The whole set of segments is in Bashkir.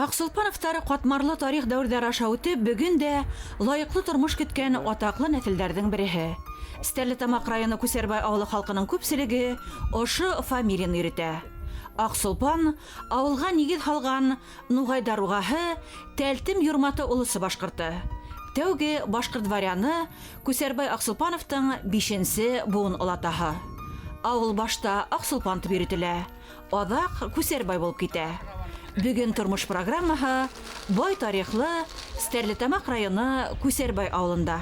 Аксолпановтар ҡатмарлы тарих дәүерҙәре аша үтеп, бөгөн дә лайыҡлы тормош көткән атаҡлы нәҫелдәрҙең береһе. Стәрлетамаҡ районы Күсәрбай ауылы халҡының күпселеге ошо фамилияны йөрөтә. Аксолпан ауылға нигеҙ һалған Нуғай даруғаһы Тәлтем Юрматы олосы башҡорто. Тәүге башҡорт дворяны Күсәрбай Аксолпановтың бишенсе быуын олатаһы. Ауыл башта Аксолпан тип йөрөтөлә, аҙаҡ Күсәрбай булып китә. Бөгөн тормош программаһы бай тарихлы Стәрлетамаҡ районы Күсәрбай ауылында.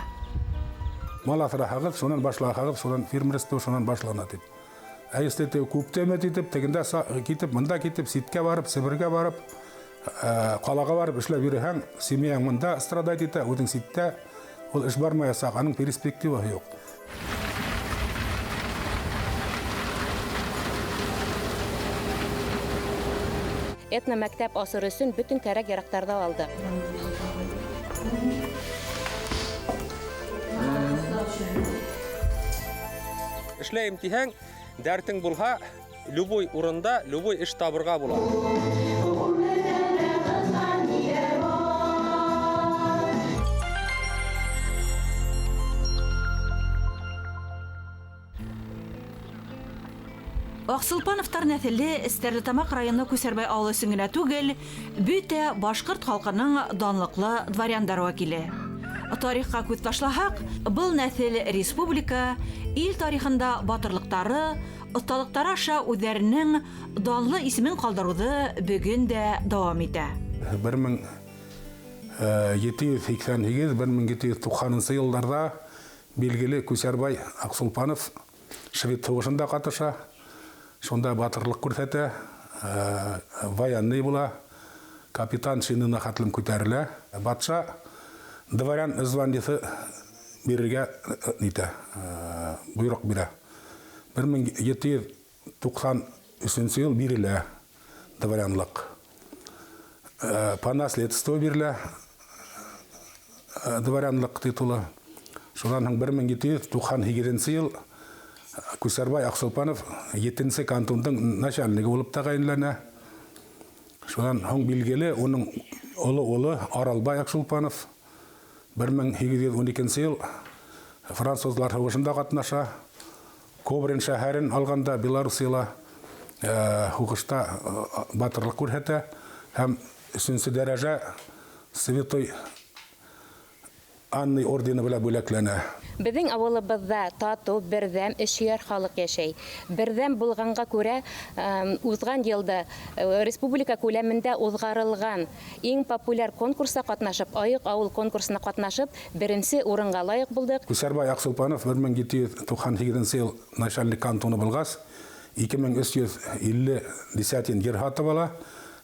Мал аҫраһағыҙ, шунан башлаһағыҙ, шунан фермерство шунан башлана тип. Ә если ты күпте өмөт итеп, тегендә китеп, монда китеп, ситкә барып, Себергә барып, ҡалаға барып эшләп йөрөһәң, семьяң монда страдать итә, үҙең ситтә, ул эш бармаясаҡ, аның перспективаһы юҡ. Этномәктәп асыр өсөн бөтөн кәрәк-яраҡтарҙы алдыҡ. Эшләйем тиһәң, дәртең булһа, любой урында, любой эш табырға була. Аксолпановтар нәҫеле Стәрлетамаҡ районы Күсәрбай ауылы өсөн генә түгел, бөтә башҡорт халҡының данлыҡлы дворяндар вәкиле. Тарихҡа күҙ ташлаһаҡ, был нәҫел республика, ил тарихында батырлыҡтары, оҫталыҡтары аша үҙҙәренең данлы исемен ҡалдырыуҙы бөгөн дә дауам итә. 1788-1790 йылдарҙа билгеле Күсәрбай Аҡсолпанов швед һуғышында ҡатнаша, шунда батырлыҡ күрһәтә, военный була, капитан чинына хәтлем күтәрелә. Батша дворян званиеһы бирергә нитә, бойороҡ бирә. 1793 йыл бирелә дворянлыҡ. По наследству бирелә дворянлыҡ титулы. Шунан һуң 1798 йыл Күсәрбай Аҡсолпанов 7-нсе кантондың начальнигы булып тәғәйенләнә. Шунан һуң билгеле уның оло улы Аралбай Аҡсолпанов 1812 йыл французлар һуғышында ҡатнаша. Кобрин шәһәрен алғанда Белоруссияла һуғышта батырлыҡ күрһәтә һәм 3-нсе дәрәжә Святой Анны ордены белән бүләкләнә. Беҙҙең ауылыбыҙҙа татыу, берҙәм, эшһөйәр халыҡ йәшәй. Берҙәм булғанға күрә, уҙған йылда республика күләмендә уҙғарылған иң популяр конкурста ҡатнашып, Айыҡ ауыл конкурсына ҡатнашып, беренсе урынға лайыҡ булдыҡ. Күсәрбай Аҡсолпанов 1798 йыл начальник кантоны булғас, 2350 десятин ер һатып ала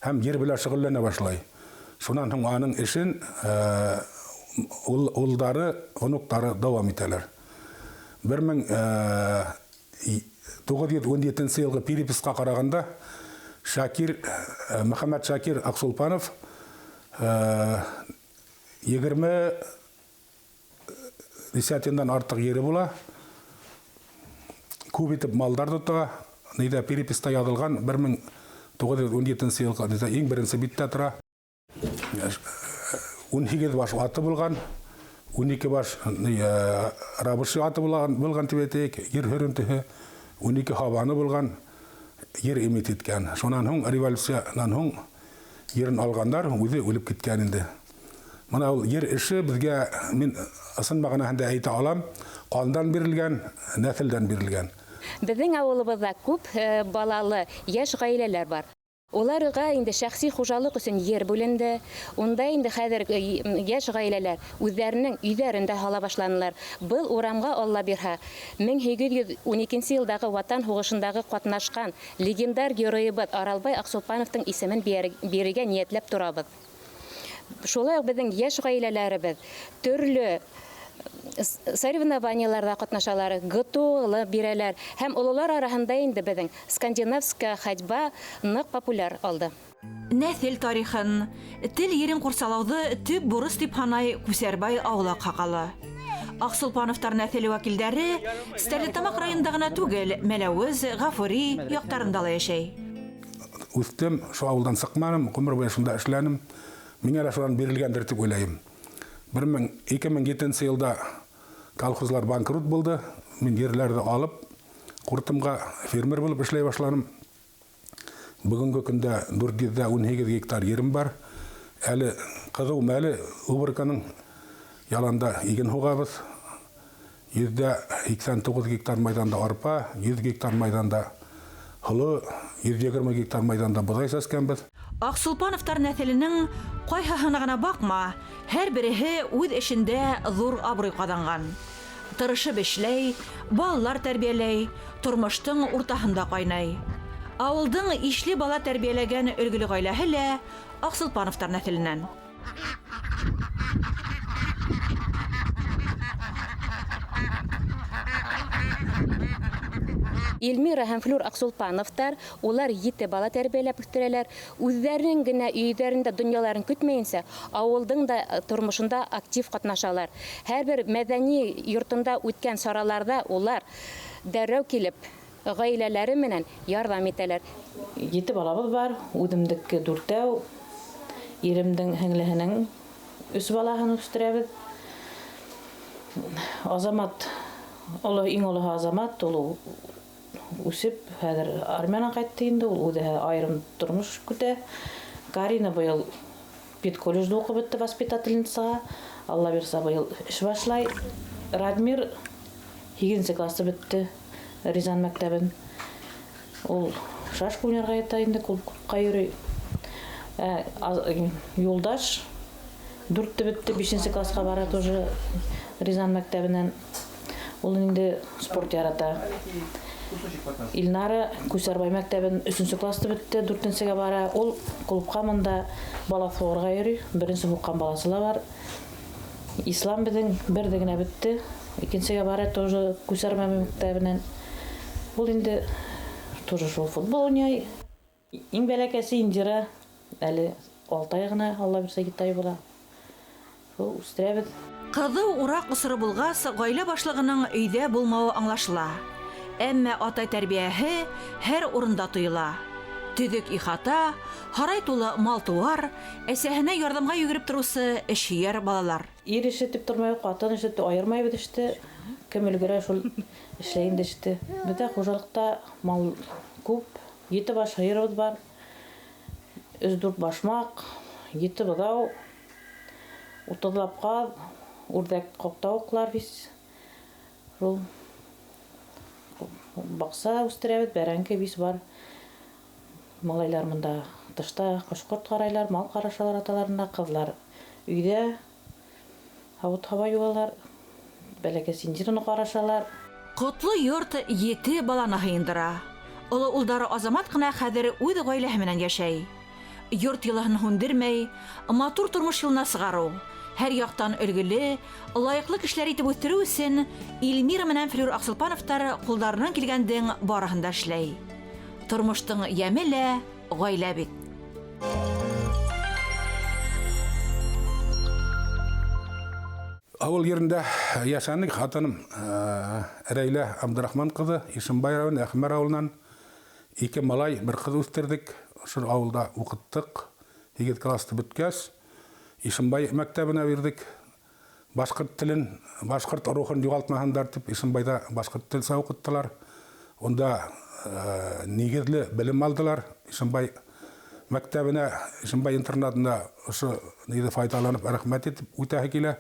һәм ер белән шөғөлләнә башлай. Шунан һуң аның эшен улдары, оноҡтары дауам итәләр. 1917 йылғы переписҡа ҡарағанда Мөхәммәт Шакир Аҡсолпанов 20 десятиндан артыҡ ере була. Күп итеп малдар тота. Нейҙә переписта яҙылған 1917 йылғы иң беренсе биттә тора. 18 баш аты булған, 12 баш рабышы аты булған тип әйтәйек, ер һөрөнтөһө, 12 һабаны булған, ер имит иткән. Шунан һуң революциянан һуң ерен алғандар, үҙе үлеп киткән инде. Мына ул ер эше беҙгә, мин ысын мәғәнәһендә әйтә алам, ҡандан бирелгән, нәҫелдән бирелгән. Беҙҙең ауылыбыҙҙа күп балалы йәш ғаиләләр бар. Уларға инде шәхси хужалыҡ өсөн ер бүленде. Унда инде хәҙер йәш ғаиләләр үҙҙәренең өйҙәрен дә һала башланылар. Был урамға Алла бирһә, 1812 йылдағы Ватан һуғышындағы ҡатнашҡан легендар геройыбыҙ Аралбай Аҡсолпановтың исемен бирергә ниәтләп торабыҙ. Шулай уҡ беҙҙең йәш ғаиләләребеҙ төрлө соревнованияларҙа ҡатнашалар, ГТО-лы бирәләр. Һәм ололар араһында инде беҙҙең скандинавская ходьба ныҡ популяр алды. Нәҫел тарихын, тел ерен ҡурсалауҙы төп бурыс тип һанай Күсәрбай ауылы аҡһаҡалы. Аҡсолпановтар нәҫеле вәкилдәре Стәрлетамаҡ районында ғына түгел, Мәләүез, Ғафури яҡтарында ла йәшәй. үҫтем, шул ауылдан сыҡманым, ғүмер буйы шунда эшләнем. Миңә лә шунан бирелгәндер тип уйлайым. 2007 йылда колхозлар банкрот булды. Мин ерләрҙе алып, ҡуртымға фермер булып эшләй башланым. Бөгөнгө көндә 418 гектар ерем бар. Әле ҡыҙыу мәле уборканың яланда иген һуғабыҙ. 189 гектар майҙанда арпа, 100 гектар майҙанда һоло, 120 гектар майҙанда боҙай сәскәнбеҙ. Аҡсулпановтар нәҫеленең ҡайһыһына ғына баҡма, һәр береһе үҙ эшендә ҙур абруй ҡаҙанған. Тырышып эшләй, балалар тәрбиәләй, тормоштоң уртаһында ҡайнай. Ауылдың ишле бала тәрбиәләгән өлгөлө ғаиләһе лә Аҡсулпановтар нәҫеленән. Эльмира һәм Флюр Аҡсулпановтар, улар 7 бала тәрбиәләп үҫтерәләр. Үҙҙәренең генә өйҙәрендә донъяларын көтмәйенсә, ауылдың да тормошонда актив ҡатнашалар. Һәр бер мәҙәни йортонда үткән сараларҙа улар дәррәү килеп, ғаиләләре менән ярҙам итәләр. 7 балабыҙ бар, үҙемдеке 4, иремдең һеңлеһенең 3 балаһын үҫтерәбеҙ. Азамат, оло, иң олоһо Азамат, ул үсеп, хәҙер армиянан ҡайтты инде, ул үҙе айырым тормош көтә. Карина быйыл педколледжда уҡып бөттө воспитательницаға, Алла бирсә быйыл эш башлай. Радмир 8 классы бөттө Рязан мәктәбен. Ул шашка уйнарға ята инде, клубҡа йөрөй. Юлдаш 4-тө бөттө, 5 классҡа бара тоже Рязан мәктәбенән. Ул инде спорт ярата. Илнара Күсәрбай мәктәбен 3 класты бөттө, 4-гә бара. Ул клубҡа монда бала һуғырға йөрөй, беренсе һуҡҡан балаһы ла бар. Ислам беҙҙең берҙе генә бөттө, 2-гә бара тоже Күсәрбай мәктәбенән. Ул инде тоже шул футбол уйнай. Иң бәләкәсе Индира, әле 6 ай ғына, Алла бирсә 7 ай була. Шул үҫтерәбеҙ. Ҡыҙыу ураҡ осоро булғас, ғаилә башлығының өйҙә булмауы аңлашыла. Әммә атай тәрбиәһе һәр урында тойола. Төҙөк ихата, һарай тулы мал-тыуар, әсәһенә ярҙамға йүгереп тороусы эшһөйәр балалар. Ир эше тип тормай, ҡатын эше тип айырмайбыҙ эште. Кем өлгөрә, шул эшләй инде эште. Беҙҙә хужалыҡта мал күп, 7 баш һыйырыбыҙ бар, 3-4 башмаҡ, 7 быҙау, 30-лап ҡаҙ, үрҙәк, ҡаҡтауыҡлар бис. Шул баҡса үҫтерәбеҙ, бәрәңге бис бар. Малайлар мында тышта ҡош-ҡорт ҡарайлар, мал ҡарашалар аталарына, ҡыҙлар өйҙә һауыт-һаба йыуалар, бәләкәс Индираны ҡарашалар. Ҡотло йорт 7 баланы һыйындыра. Оло улдары Азамат ҡына хәҙер үҙ ғаиләһе менән йәшәй. Йорт йылыһын һүндермәй, матур тормош юлына сығарыу, һәр яҡтан өлгөлө, лайыҡлы кешеләр итеп үҫтереү өсөн Эльмира менән Флюр Аҡсулпановтар ҡулдарынан килгәндең барыһын да эшләй. Тормоштоң йәме лә ғаилә бит. Ауыл ерендә йәшәнек. Хатыным Рәйлә Абдрахман ҡыҙы Ишембай районы Әхмәр ауылынан. 2 малай, бер ҡыҙ үҫтерҙек. Шул ауылда уҡыттыҡ. 8 классты бөткәс, Ишембай мәктәбенә бирҙек. Башҡорт телен, башҡорт рухын юғалтмаһындар тип Ишембайҙа башҡорт телсә уҡыттылар. Унда нигеҙле белем алдылар. Ишембай мәктәбенә, Ишембай интернатына ошо нигеҙҙе файҙаланып рәхмәт итеп үтәһе килә.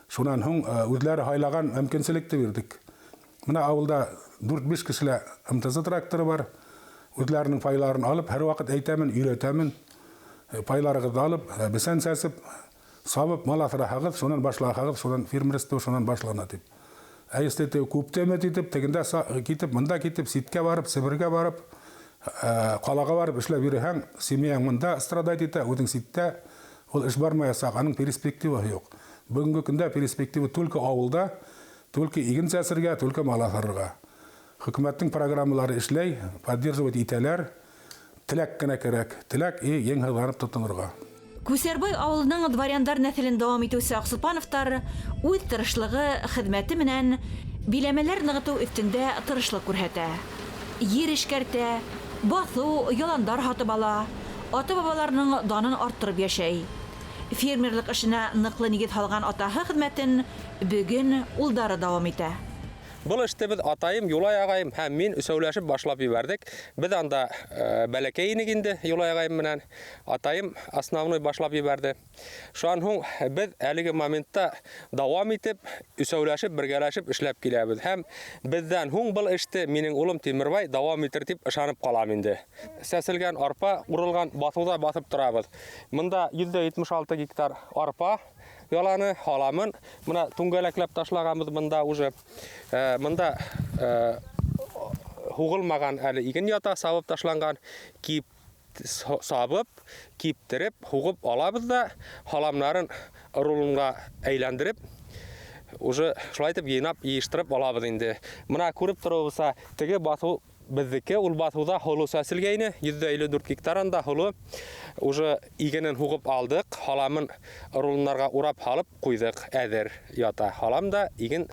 Шунан һуң үҙләре һайлаған мөмкинселекте бирҙек. Мына ауылда 4-5 кешелә МТЗ тракторы бар. Үҙләренең пайларын алып, һәр ваҡыт әйтәмен, өйрәтәмен. Пайларығыҙҙы алып, бесән сәсеп, сабып, мал аҫраһағыҙ, шунан башлаһағыҙ, шунан фермерство шунан башлана тип. Ә если те күп өмөт итеп, тегендә китеп, мында китеп, ситкә барып, Себергә барып, ҡалаға барып эшләп йөрөһәң, семьяң мында страдать итә, үҙең ситтә, ул эш бармаясаҡ, аның перспективаһы юҡ. Бөгөнгө көндә перспектива только ауылда, только иген сәсергә, только мал аҫырырға. Хөкүмәттең программалары эшләй, поддерживать итәләр, теләк кенә кәрәк, теләк и ең һыҙғанып тотонорға. Күсәрбай ауылының дворяндар нәҫелен дауам итеүсе Аҡсулпановтар үҙ тырышлығы, хеҙмәте менән биләмәләр нығытыу өҫтөндә тырышлыҡ күрһәтә. Ер эшкәртә, Баҫыу, яландар һатып ала, ата-бабаларының данын арттырып йәшәй. Фермерлыҡ эшенә ныҡлы нигеҙ һалған атаһы хеҙмәтен бөгөн улдары дауам итә. Был эште беҙ атайым, Юлай ағайым һәм мин өсәүләшеп башлап ебәрҙек. Беҙ анда бәләкәй инек инде Юлай ағайым менән. Атайым основной башлап ебәрҙе. Шунан һуң беҙ әлеге моментта дауам итеп, өсәүләшеп, бергәләшеп эшләп киләбеҙ. Һәм беҙҙән һуң был эште минең улым Тимербай дауам итер тип ышанып ҡалам инде. Сәселгән арпа урылған баҫыуҙа баҫып торабыҙ. Мында 176 гектар арпа яланы, һаламын. Мына түңгәләкләп ташлағанбыҙ бында уже. Мында һуғылмаған әле иген ята, сабып ташланған. Сабып, киптереп, һуғып алабыҙ да, һаламнарын рулонға әйләндереп, уже шулай итеп йыйнап, йыйыштырып алабыҙ инде. Мына күреп тороуыбыҙса, теге баҫыу беҙҙеке, ул баҫыуҙа һоло сәселгәйне, 154 гектарында һоло. Уже игенен һуғып алдыҡ, һаламын рулоннарға урап һалып ҡуйҙыҡ, әҙер ята. Һалам да иген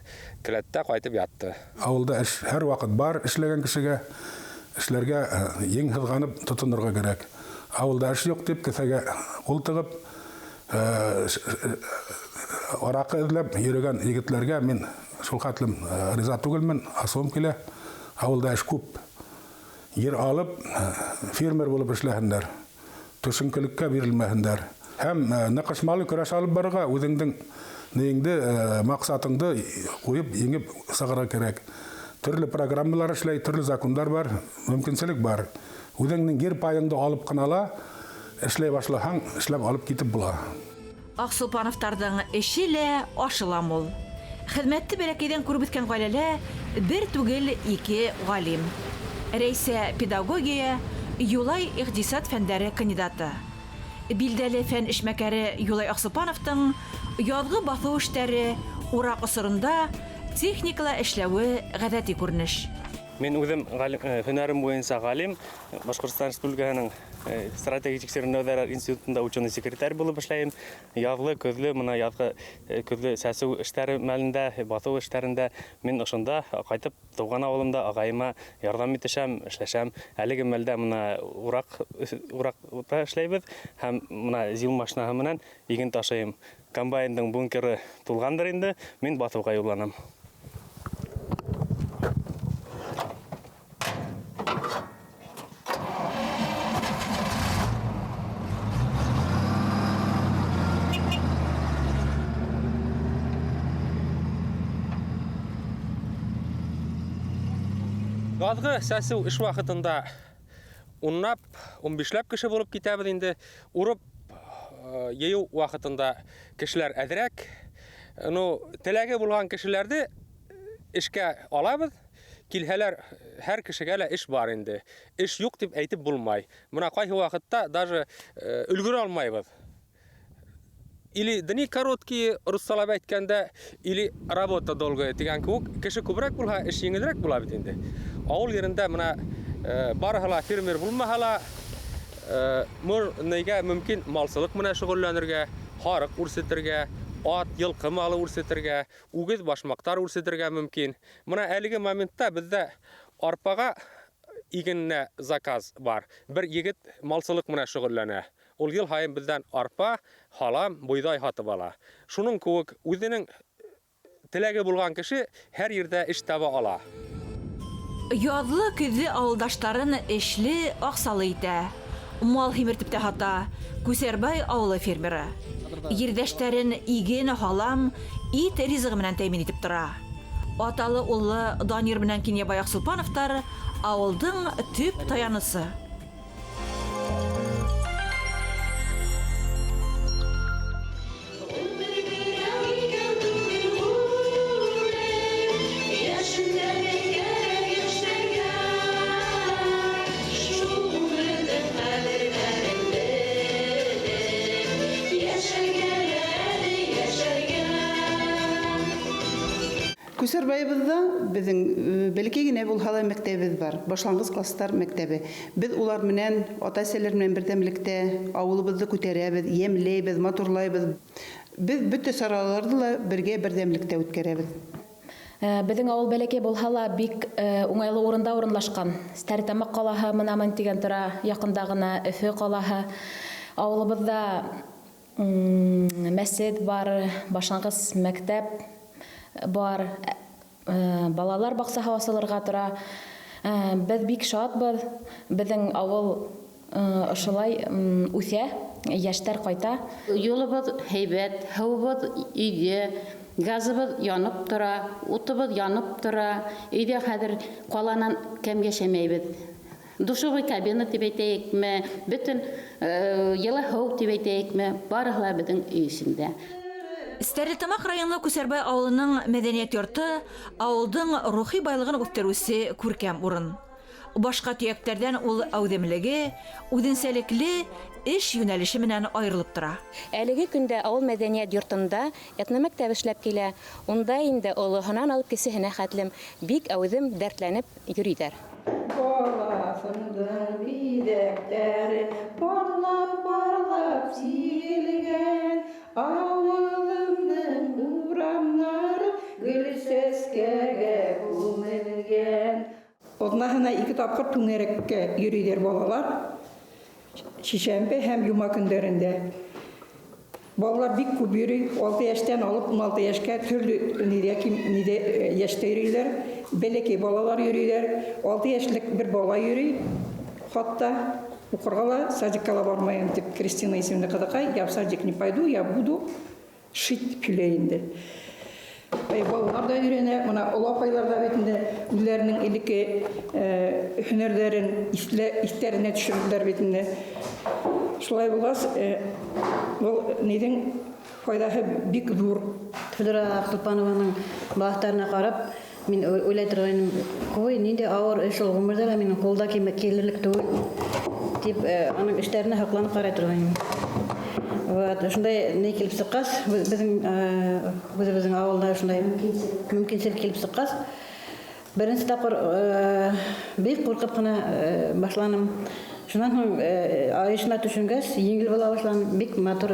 келәттә ҡайтып ятты. Ауылда эш һәр ваҡыт бар, эшләгән кешегә эшләргә ең һыҙғанып тотонорға кәрәк. Ауылда эш юҡ тип кеҫәгә ҡул тығып, араҡы эҙләп йөрөгән егетләргә мин шул хәтлем риза түгелмен, асыуым килә. Ауылда эш күп. Ер алып, фермер булып эшләһендәр. Төшөнкөлөккә бирелмәһендәр. Һәм ныҡышмалы көрәш алып барырға үҙеңдең нейеңде, маҡсатыңды ҡуйып, еңеп сығырға кәрәк. Төрлө программалар эшләй, төрлө закондар бар, мөмкинселек бар. Үҙеңдең ер пайыңды алып ҡына ла эшләй башлаһаң, эшләп алып китеп була. Аҡсулпановтарҙың эше лә, ашы ла мул. Хеҙмәтте бәләкәйҙән күреп үҫкән ғаиләлә бер түгел ике ғалим. Рәйсә педагогия, Юлай иҡтисад фәндәре кандидаты. Билдәле фән эшмәкәре Юлай Аҡсулпановтың яҙғы баҫыу эштәре ураҡ осоронда техникала эшләүе ғәҙәти күренеш. Мин үҙем һөнәрем буйынса ғалим, Башҡортостан Республикаһының стратегик тикшеренеүҙәр институтында ученый секретарь булып эшләйем. Яҙлы, көҙлө, мына яҙғы көҙлө сәсеү эштәре мәлендә, баҫыу эштәрендә мин ошонда ҡайтып тыуған ауылымда ағайыма ярҙам итешәм, эшләшәм. Әлеге мәлдә мына ураҡта эшләйбеҙ һәм мына ЗИЛ машинаһы менән иген ташыйым. Комбайндың бункеры тулғандыр инде, мин баҫыуға юлланам. Яҙғы сәсеү эш ваҡытында унлап, ун бишләп кеше булып китәбеҙ инде. Урып йыйыу ваҡытында кешеләр әҙерәк. Теләге булған кешеләрҙе эшкә алабыҙ. Килһәләр, һәр кешегә лә эш бар инде. Эш юҡ тип әйтеп булмай. Мына ҡайһы ваҡытта даже өлгөрә алмайбыҙ. Или дни короткие, руссалап әйткәндә, или работа долгая тигән кеүек, кеше күберәк булһа, эш еңелерәк була бит инде. Ауыл ерендә мына барыһы ла фермер булмаһа ла, нейгә мөмкин малсылыҡ менән шөғөлләнергә, һарыҡ үрсетергә, ат, йылҡы малы үрсетергә, үгеҙ башмаҡтар үрсетергә мөмкин. Мына әлеге моментта беҙҙә арпаға игененә заказ бар. Бер егет малсылыҡ менән шөғөлләнә. Ул йыл һайын беҙҙән арпа, һалам, бойҙай һатып ала. Шуның кеүек үҙенең теләге булған кеше һәр ерҙә эш таба ала. Яҙлы көҙлө ауылдаштарын эшле, аҡсалы итә. Мал һимертеп тә һата Күсәрбай ауылы фермеры. Ерҙәштәрен иген, һалам, ит ризығы менән тәьмин итеп тора. Аталы уллы Данир менән Кинйәбай Аҡсулпановтар ауылдың төп таянысы. Күсәрбайыбыҙҙа беҙҙең бәләкәй генә булһа ла мәктәбебеҙ бар, башланғыс класстар мәктәбе. Беҙ улар менән, ата-әсәләр менән берҙәмлектә ауылыбыҙҙы күтәрәбеҙ, йәмләйбеҙ, матурлайбыҙ. Беҙ бөтә сараларҙы ла бергә берҙәмлектә үткәрәбеҙ. Беҙҙең ауыл бәләкәй булһа ла бик уңайлы урында урынлашҡан. Стәрлетамаҡ ҡалаһы мынамын тигән тора, яҡында ғына Өфө ҡалаһы. Ауылыбыҙҙа мәсет бар, башланғыс мәктәп бар, балалар баҡсаһы асылырға тора. Беҙ бик шатбыҙ. Беҙҙең ауыл ошолай үҫә, йәштәр ҡайта. Юлыбыҙ һәйбәт, һыуыбыҙ өйҙә, газыбыҙ янып тора, утыбыҙ янып тора. Өйҙә хәҙер ҡаланан кәм йәшәмәйбеҙ. Душевой кабина тип әйтәйекме, бөтөн йылы һыу тип әйтәйекме, барыһы ла беҙҙең өй эсендә. Стәрлетамаҡ районы Күсәрбай ауылының мәҙәниәт йорто ауылдың рухи байлығын үҫтереүсе күркәм урын. Башҡа төйәктәрҙән ул әүҙемлеге, үҙенсәлекле эш йүнәлеше менән айырылып тора. Әлеге көндә ауыл мәҙәниәт йортонда этномәктәп эшләп килә. Унда инде олоһонан алып кесеһенә хәтлем бик әүҙем дәртләнеп йөрөйҙәр. Баласымдың биҙәктәре парлап-парлап сигелгән, ауылымдың урамнары гөл сәскәгә күмелгән. Аҙнаһына 2 тапҡыр түңәрәккә йөрөйҙәр балалар. Шишәмбе һәм йома көндәрендә. Балалар бик күп йөрөй, 6 йәштән алып 16 йәшкә төрлө ниҙә йәштә йөрөйләр. Бәләкәй балалар йөрөйләр. 6 йәшлек бер бала йөрөй. Хатта уҡырға ла, садикка ла бармайым тип Кристина исемле ҡыҙыҡай, я в садик не пойду, я буду шить тип һөйләй инде. Балалар да өйрәнә, мына оло апайлар да бит инде үҙләренең элекке һөнәрҙәрен иҫтәренә төшөрҙөләр бит инде. Шулай булғас, был ниҙең файҙаһы бик ҙур. Федора Аҡсулпанованың балаҫтарына ҡарап, мин уйлай торғайным, ой, ниндәй ауыр эш ул, ғүмерҙә лә минең ҡулда килерлек түгел тип, уның эштәренә һоҡланып ҡарай торғайным. Вот, шундай ни килеп сыҡҡас, үҙебеҙҙең ауылда шундай мөмкинселек килеп сыҡҡас, беренсе тапҡыр бик ҡурҡып ҡына башланым. Шунан һуң айышына төшөнгәс, еңел була башланы, бик матур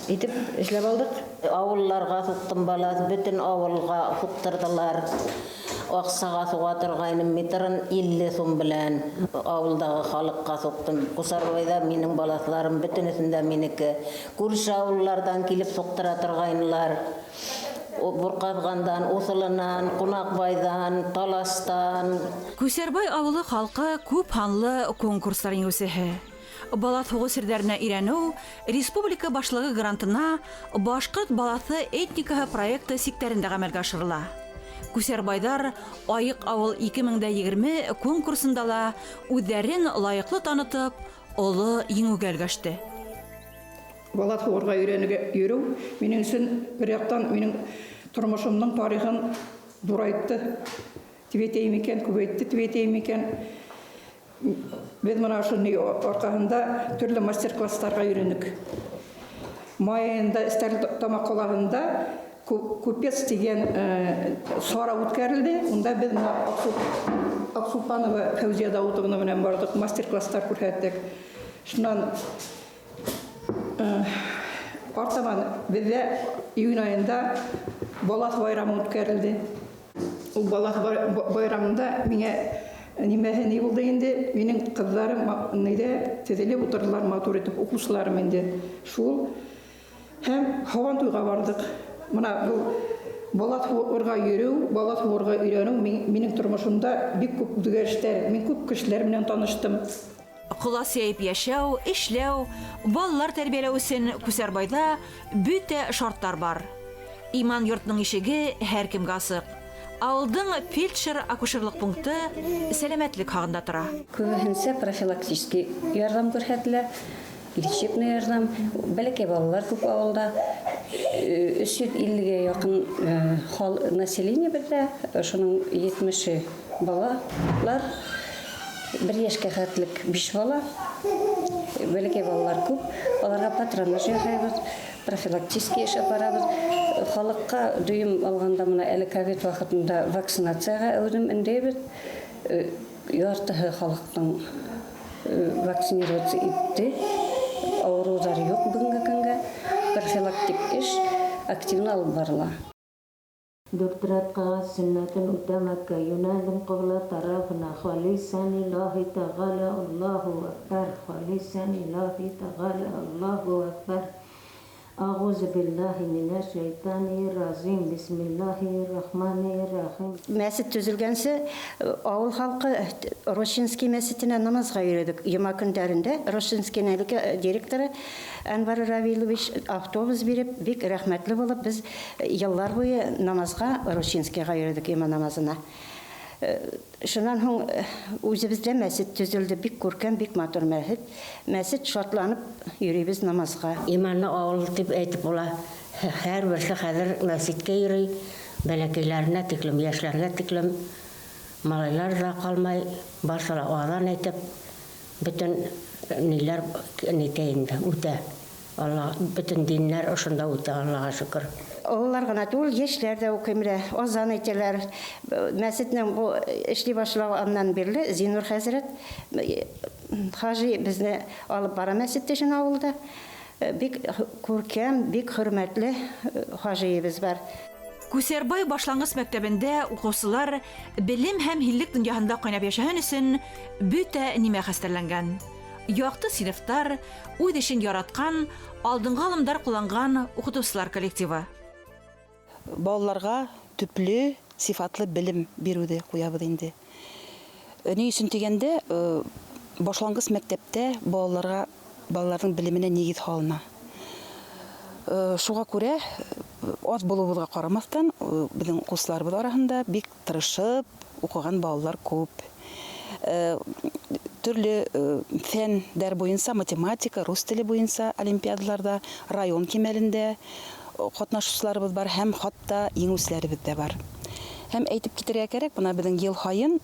итеп эшләп алдыҡ. Ауылларға һуҡтым балаҫ, бөтөн ауылға һуҡтырҙылар. Аҡсаға һуға торғайным, метрын 50 һум белән ауылдағы халыҡҡа һуҡтым. Ҡусарбайҙа минең балаҫларым бөтөнөһөндә минеке. Күрше ауылларҙан килеп һуҡтыра торғайнылар. Бурҡаҙғандан, Уҫылынан, Ҡунаҡбайҙан, Таластан. Күсәрбай ауылы халҡы күп һанлы конкурстар еңеүсеһе. Балаҫ һуғыу серҙәренә өйрәнеү республика башлығы грантына Башҡорт балаҫы этникаһы проекты сиктәрендә ғәмәлгә ашырыла. Күсәрбайҙар Айыҡ ауыл 2020 конкурсында ла үҙҙәрен лайыҡлы танытып, оло еңеүгә өлгәште. Балаҫ һуғырға өйрәнергә йөрөү минең өсөн бер яҡтан минең тормошомдоң тарихын ҙурайтты тип әйтәйем икән, күбәйтте тип әйтәйем икән. Беҙ мына ошо ни арҡаһында төрлө мастер-класстарға өйрәндек. Май айында Стәрлетамаҡ ҡалаһында Купец тигән сара үткәрелде. Унда беҙ мына Аҡсулпанова Фәүзиә Даутовна менән барҙыҡ, мастер-класстар күрһәттек. Шунан артабан беҙҙә июнь айында балаҫ байрамы үткәрелде. Ул балаҫ байрамында миңә нимәһе ни булды инде, минең ҡыҙҙарым ниҙә теҙелеп ултырҙылар матур итеп, уҡыусыларым инде. Шул һәм һабантуйға барҙыҡ. Мына был балаҫ һуғырға йөрөү, балаҫ һуғырға өйрәнеү минең тормошомда бик күп үҙгәрештәр, мин күп кешеләр менән таныштым. Ҡолас йәйеп йәшәү, эшләү, балалар тәрбиәләү өсөн Күсәрбайҙа бөтә шарттар бар. Иман йортоноң ишеге һәр кемгә асыҡ. Ауылдың фельдшер-акушерлыҡ пункты сәләмәтлек һағында тора. Күбеһенсә профилактический ярҙам күрһәтелә, лечебный ярҙам. Бәләкәй балалар күп ауылда. 350-гә яҡын население беҙҙә, шуның 70-е балалар. Бер йәшкә хәтлек 5 бала. Бәләкәй балалар күп. Аларға патронаж яһайбыҙ, профилактический эш апарабыҙ. Халыҡҡа дөйөм алғанда мына әле ковид ваҡытында вакцинацияға әүҙем өндәйбеҙ. Яртыһы халыҡтың вакцинироваться итте. Ауырыуҙар юҡ бөгөнгө көнгә. Профилактик эш активно алып барыла. Дүрт рәкәгать сөннәтен үтәмәккә юнәлдем ҡобла тарафына. Халисан лиллаһи тәғәлә, Аллаһу әкбәр. Халисан лиллаһи тәғәлә, Аллаһу әкбәр. Ағузу биллаһи минәш шайтани разим. Бисмиллаһи рахмани рахим. Мәсет төзелгәнсе авыл халкы Рощинский мәсетенә намазга йөрдек. Йома көндәрендә Рощинскийның элекке директоры Әнвәр Равилович автобус биреп, бик рәхмәтле булып, без еллар буе намазга Рощинскийга йөрдек йома намазына. Шуннан һуң үзебездә мәсет төзелде, бик күркәм, бик матур мәсет. Мәсет шатланып йөрибез намазга. Иманлы авыл дип әйтеп була. Һәрберсе хәзер мәсеткә йөри, бәләкәйләренә тиклем, яшьләргә тиклем. Малайлар да калмай, барсы да азан әйтеп, бөтен ниләр нитә инде, үтә. Алла, бөтен диннәр ошында үтә, Аллага шөкер. Олылар гына түгел, яшьләр дә укый менә, азан әйтәләр. Мәсетнең бу эшли башлаганнан бирле Зиннур хәзрәт хаҗи безне алып бара мәсет эшен авылда. Бик күркәм, бик хөрмәтле хаҗиебез бар. Күсәрбай башлангыч мәктәбендә укучылар белем һәм һиллек дөньяһында кайнап яшәһен өчен бөтә нимә хәстәрләнгән. Якты сыйныфтар, үз эшен яраткан, алдынгы алымдар кулланган укытучылар коллективы. Балаларга төпле, сифатлы белем бирүде куябыз инде. Ни өчен дигәндә, башлангыч мәктәптә балаларга, балаларның белеменә нигез һалына. Шуңа күрә аз булуыбызга карамастан, безнең укучыларыбыз арасында бик тырышып укыган балалар күп. Төрле фәннәр буенча, математика, рус теле буенча олимпиадаларда район кимәлендә катнашучыларыбыз бар һәм хатта җиңүчеләребез дә бар. Һәм әйтеп китәргә кирәк, менә безнең ел һаен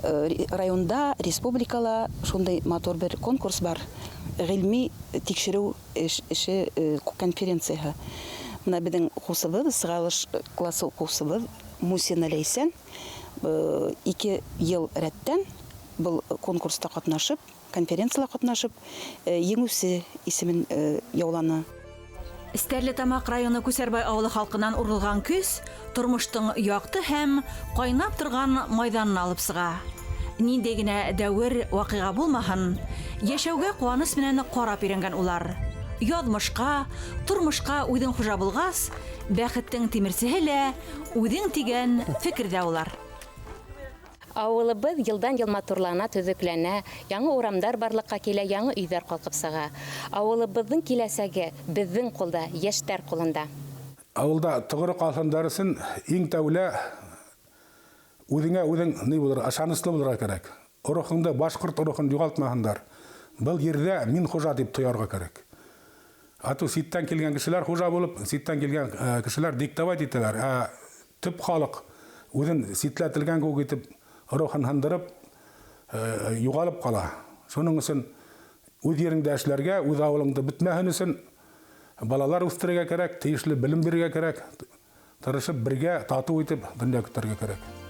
районда, республикала шундый матур бер конкурс бар. Гыйльми тикшерү эше конференцияһе. Менә безнең укучыбыз, сыгалыш классы укучыбыз Мусина Ләйсән 2 ел рәттән был конкурста катнашып, конференцияла катнашып, җиңүче исемен яуланы. Стәрлетамак районы Күсәрбай авылы халкыннан урылган көз тормыштың якты һәм кайнап торган майданын алып сыга. Ниндәй генә дәвер вакыйга булмаһын, яшәүгә куаныч менән карап өйрәнгән улар. Язмышка, тормышка үзең хуҗа булгас, бәхеттең тимерсеһе лә үзең дигән фикердә улар. Авылыбыҙ йылдан-йыл матурлана, төҙөкләнә, яңы урамдар барлыҡҡа килә, яңы өйҙәр ҡалҡып сыға. Ауылыбыҙҙың киләсәге беҙҙең ҡулда, йәштәр ҡулында. Ауылда тоғро ҡалһындар өсөн иң тәүлә үҙеңә үҙең ни булыр, ышаныслы булырға кәрәк. Рухыңды, башҡорт рухын юғалтмаһындар. Был ерҙә мин хужа тип тоярға кәрәк. Ату ситтән килгән кешеләр хужа булып, ситтән килгән кешеләр диктовать итәләр. Ә төп халыҡ үҙен ситләтелгән кеүек итеп рухын һындырып, юғалып ҡала. Шуның өсөн үҙ ереңдә эшләргә, үҙ ауылыңды бөтмәһен өсөн балалар үҫтерергә кәрәк, тейешле белем бирергә кәрәк, тырышып бергә татыу итеп донъя көтәргә кәрәк.